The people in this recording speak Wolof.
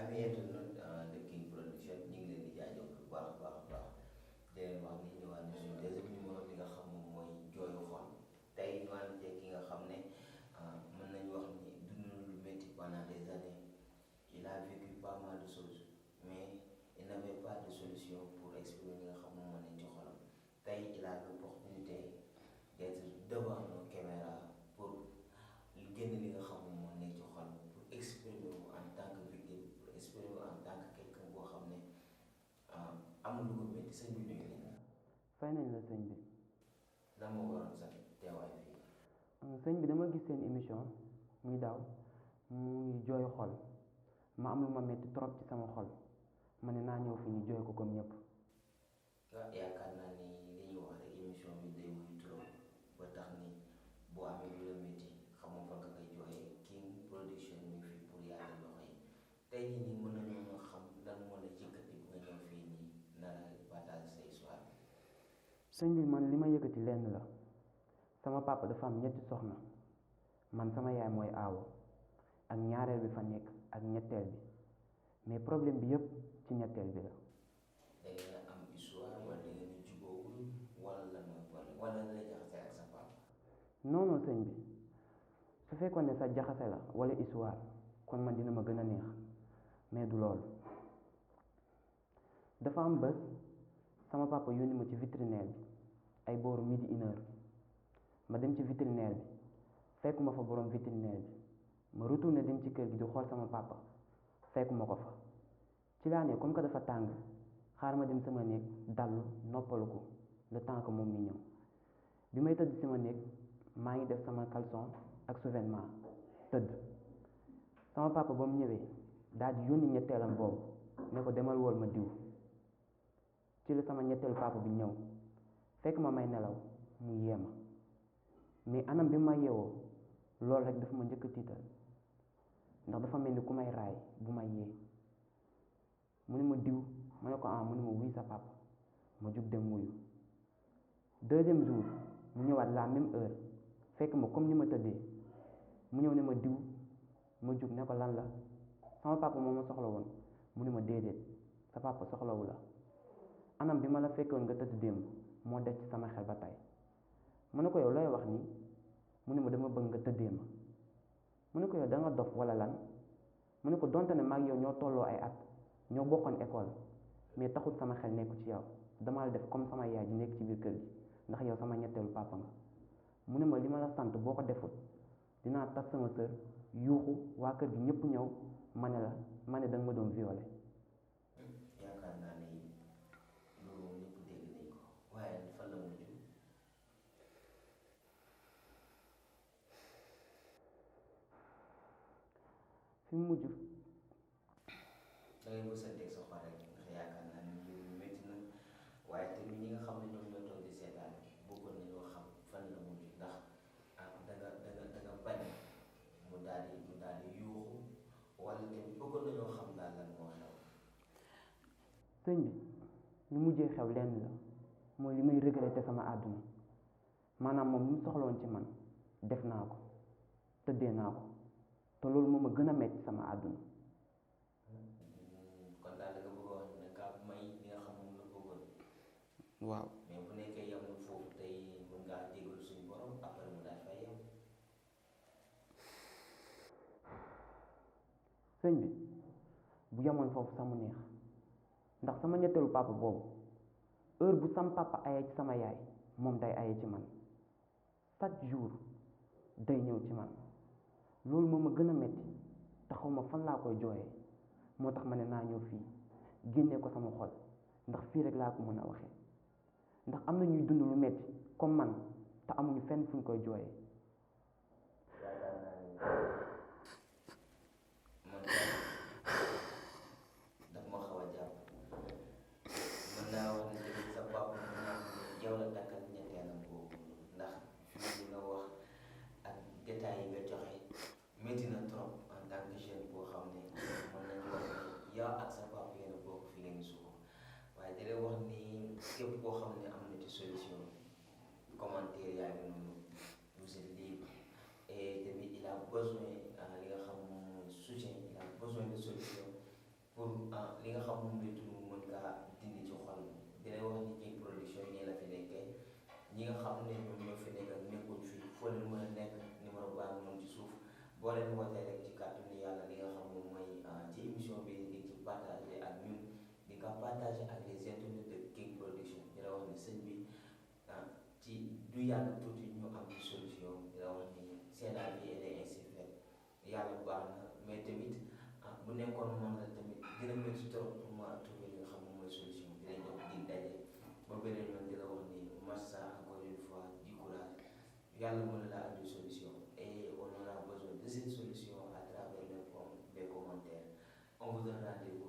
ami internet de King Production ñu ngi leen di jaajëf bu baax a baax a baax di leen wax ni ñëwaat na suñu deuxième numéro bi nga xam moom mooy jooyu xol tey ñu ànd ceeg ki nga xam ne mën nañu wax ni dund na lu métti pendant des années il a vécu pas mal de choses mais il n'avait pas de solution pour exprimer li nga xam moom moo nekk ci xolam tey il a l'opportunité d'être devant nos caméras pour génn li nga xam moom moo nekk ci xolam pour exprimer wu en tant que victime pour exprimer wu en tant que quelqu'un boo xam ne amul lu ko métti sëñ bi nuyu nañ la. fay nañ la sëñ bi. lan moo waroon sa teewaay fii. sëñ bi dama gis seen émission muy daaw muy jooyu xol ma am lu ma métti trop ci sama xol ma ne naa ñëw fi ñu jooy ko comme ñëpp. waaw yaakaar naa ni li ñuy wax rek émission bi day wuyu trop ba tax ni boo amee lu la métti xamoo fa nga koy jooyee King Production mi ngi fi pour yaatal loxo yi tey jii nii mën nañoo xam lan moo la yëkkati bu nga ñëw fii nii nar a partager sa histoire. sëñ bi man li ma yëkkati lenn la sama papa dafa am ñetti soxna man sama yaay mooy aawo ak ñaareel bi fa nekk ak ñetteel bi mais problème bi yëpp ci ñetteel bi la. da ngeen a am histoire wala da ngeen a jubóowul wala lan mooy problème wala la jaxase ak sa papa. non non sëñ bi su fekkoon ne sa jaxase la wala histoire kon man dina ma gën a neex mais du loolu dafa am bés sama papa yónni ma ci vétérinaire bi ay booru midi 1h ma dem ci vétérinaire bi fekkuma fa borom vétérinaire bi ma retourné dem ci kër gi di xool sama papa fekkuma ko fa ci laa ne comme que dafa tàng xaar ma dem sama néeg dallu noppalu ko le temps que moom mi ñëw bi may tëdd sama néeg maa ngi def sama caleçon ak sous-vêtement tëdd sama papa ba mu ñëwee daal di yónni ñetteelam boobu ne ko demal wool ma diw ci la sama ñetteelu papa bi ñëw fekk ma may nelaw mu yee ma mais anam bi ma yeewoo loolu rek dafa ma njëkk a tiital ndax dafa mel ni ku may raay bu ma yee mu ne ma diw ma ne ko mu ne ma wuy sa papa ma jug dem wuyu deuxième jour mu ñëwaat la même heure fekk ma comme ni ma tëddee mu ñëw ne ma diw ma jug ne ko lan la sama papa moo ma soxla woon mu ne ma déedéet sa papa soxlawu la anam bi ma la fekkoon nga tëdd démb moo des ci sama xel ba tey mu ne ko yow looy wax nii mu ne ma dama bëgg nga tëddee ma mu ne ko yow da nga dof wala lan mu ne ko donte ne maag yow ñoo tolloo ay at ñoo bokkoon école mais taxul sama xel nekku ci yow dama la def comme sama yaay ji nekk ci biir kër gi ndax yow sama ñetteelu papa nga mu ne ma li ma la sant boo ko defut dinaa tas sama sër yuuxu waa kër gi ñëpp ñëw ma ne da nga ma doon violé. yaakaar naa ne loolu ñëpp dégg nañ ko waaye fan la mujj. fi mu mujj. da ngay bësanteeg sa xol rek ndax yaakaar naa ne loolu métti na waaye tamit ñi nga xam ne ñoom ñoo toog di seetaan bëggoon nañoo xam fan la mujj ndax da nga bañ mu daal di yuuxu wala tamit bëggoon nañoo xam daal lan moo xew. sëñ bi lu mujjee xew lenn la mooy li may regretté sama àdduna maanaam moom li mu soxloon ci man def naa ko tëddee naa ko te loolu moom a gën a metti sama àdduna. kon daal da nga bëgg a wax ne kaa may li nga xam moom la bëggoon. waaw mais bu nekkee yemul foofu tey mën ngaa jégalu suñu borom après mu daal fay yem. sëñ bi bu yemoon foofu sax mu neex ndax sama ñetteelu papa boobu heure bu sama papa ayee ci sama yaay moom day ayee ci man chaque jour day ñëw ci man loolu moom a gën a metti te xaw ma fan laa koy jooyee moo tax ma ne naa ñëw fii génnee ko sama xol ndax fii rek laa ko mën a waxee ndax am na ñuy dund lu metti comme man te amuñu fenn fu ñu koy jooyee. daf ma xaw a jàpp mën naa wax ne tamit sa papa mën naa yow la takkal ñetteelam boobu ndax fi nga wax ak détails yi nga joxe métti na trop en tant que jeune boo xam ne mën nañu wax ne yow ak sa papa yéen a bokk fi ngeen suuf waaye di leen wax ni képp koo xam ne am na ci solution commentaire yaa ngi noonu vous êtes libre et tamit il a besoin li nga xam moom mooy soutien il a besoin de solution li nga xam moom lay dund mu mën kaa dindi ci xol di lay wax ni King Production ñii la fi nekkee ñi nga xam ne ñoom ñoo fi nekk ak nekkuñ fi foo leen mën a nekk numéro baa ngi noonu ci suuf boo leen wootee rek ci kàttanu yàlla li nga xam moom mooy ci émission bi di ci partagé ak ñun di nga partagé ak les internautes de King Production di la wax ni sëñ bi ci du yàgg tuuti ñu am ci solution di la wax ni seen avis elle est ainsi faite yàlla baax na mais tamit bu nekkoon moom la tamit dina métti trop pour moi trouver li nga xam moom mooy solution di leen jox di daje ba beneen yoon di la wax ni massa encore une fois du courage yàlla mën na la andi solution et on aura besoin de cette solution à travers les commentaires on vous donne rendez-vous